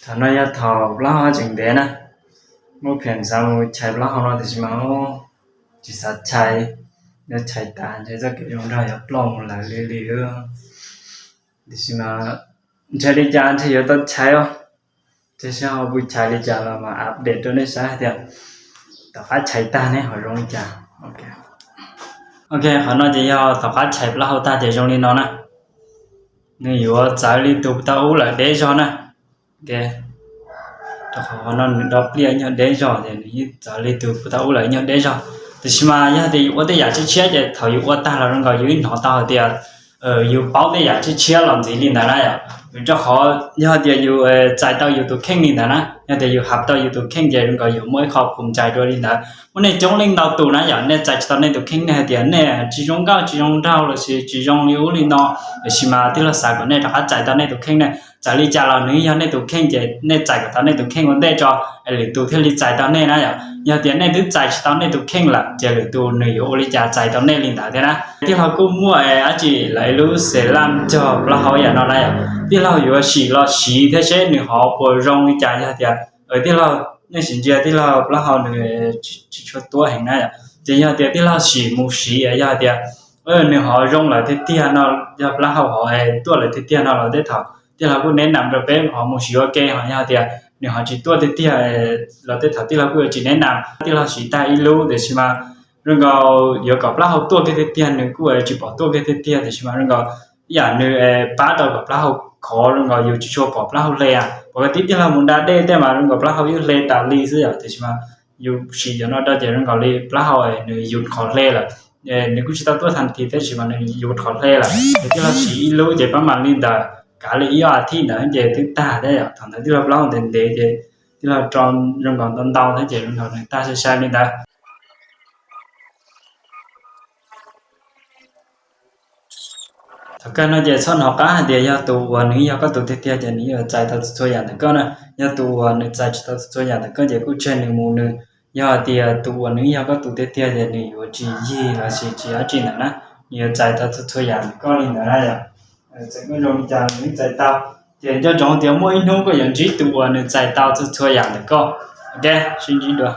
Thaum no yog thaum plaub hau tseem ntev na, muaj pheem xav mus chais plaub hau no tiam sis mas tsis xav chais, yog chais tas ntshe txoj kev zoo nraug yuav ploj mus lawm li li. Tiam sis mas ntshe li cas ntshe yuav tau chais os. Ntshe seb ho pus chais li cas los mas update rau nej saib hais tias tom qab chais tag neb ho zoo li cas. Ok, qhov no ces yog tom qab chais plaub hau tag ces zoo li no na. Nws yuav txawv li tus puag ta ub lawm deb zog na. Rau qhov no nws do pliaj ib nyuag deb zog ces nws yeej txawv li tus puag ta ub lawm ib nyuag deb zog. Tiam sis mas yog tias yus ua tej yam tshiab tshiab ces thaum yus ua tag los zoo nkaus yus yeej hnov tau hais tias yus paub tej yam tshiab tshiab los ntxiv li ntawd na yom. Vim rau qhov yog tias yus txais tau yus tus kheej li ntawd na, yog tias yus hab tau yus tus kheej ces zoo nkaus yus muaj ib qho phum ntsais dua li ntawd. Muaj nej coob leej ntau tus na yom, nej txais tsis tau nej tus kheej, nej hais tias nej tsis zoo nkauj tsis zoo nraug los sis tsis zoo li ub li no, tiam sis mas tij laug xav kom nej rov qab txais tau nej tus kheej na. Txawm li cas los nws yog nej tus kheej ces nej txais kom tau nej tus kheej ua ntej tso, lwm tus thiaj li txais tau nej na yom. Yog tias nej twb txais tsis tau nej tus kheej lawm ces lwm tus nws yuav ua li cas txais tau nej li ntawd thiab na. Tij laug kuj muaj dab tsi lawv ib lub xes laj cog plaub hau yam no na yom. Tij laug yuav sim los siv thiab seb nws ho puas zoo li cas. Yog tias tij laug, nej sim ntsia tij laug plaub hau nws tsis tshua tuab heev na yom, ces yog tias tij laug sim mus siv yog tias nws ho zoo lawm tiag tiag no, yog plaub hau ho tuaj lawm tiag tiag no los tej thaum tij laug kuj neb nam rau peb ho mus siv ua ke, ho yog tias nws ho tsis tuaj tiag tiag los tej thaum tij laug kuj yuav tsis neb nam. Tij laug siv tag ib lub tiam sis mas zoo nkaus yuav kom plaub hau tuaj kiag tiag tiag nws kuj tsis pom tuaj kiag tiag tiag, tiam sis mas zoo nkaus ib yam nws pab tau kom plaub hau khov, zoo nkaus yus tsis tshua pom plaub hau hle. Pom tij laug mus da dej tej mas zoo nkaus plaub hau yeej hle tas li xwb yom, tiam sis mas yus siv cov no rau ces zoo nkaus li plaub hau nws yus qhov hle lawm. Nws kuj tsis tau tuaj tag thiab, tiam sis mas nws yus qhov hle lawm. Ces tij laug siv ib lub ces pab mam li ntawd, kav li ib ob as thiv ntawd ces twb tag thiab yom. Thaum ntawd tij laug plaub hau ntev ntev ces tij laug rau zoo nkaus ntau ntau thiab ces zoo nkaus nws tag sai sai li ntawd. Thaum kawg no ces txhob hnov qab hais tias yog tus uas nws yog koj tus tiag tiag ces nws yuav txais tau txhua yam ntawm koj na. Yog tus uas nws txais tsis tau txhua yam ntawm koj ces kuj tseg nws mus nws. Yog hais tias tus uas nws yog koj tus tiag tiag ces nws yuav tsis yig los sis tsis dab tsi ntawd na, nws yuav txais tau txhua txhua yam ntawm koj li ntawd na yom. Txawm koj zoo li cas nws yeej txais tau. Ces nco ntsoov tias muaj ib hnub koj yuav ntsib tus uas nws txais tau txhua txhua yam ntawm koj. Ok, sib ntsib dua.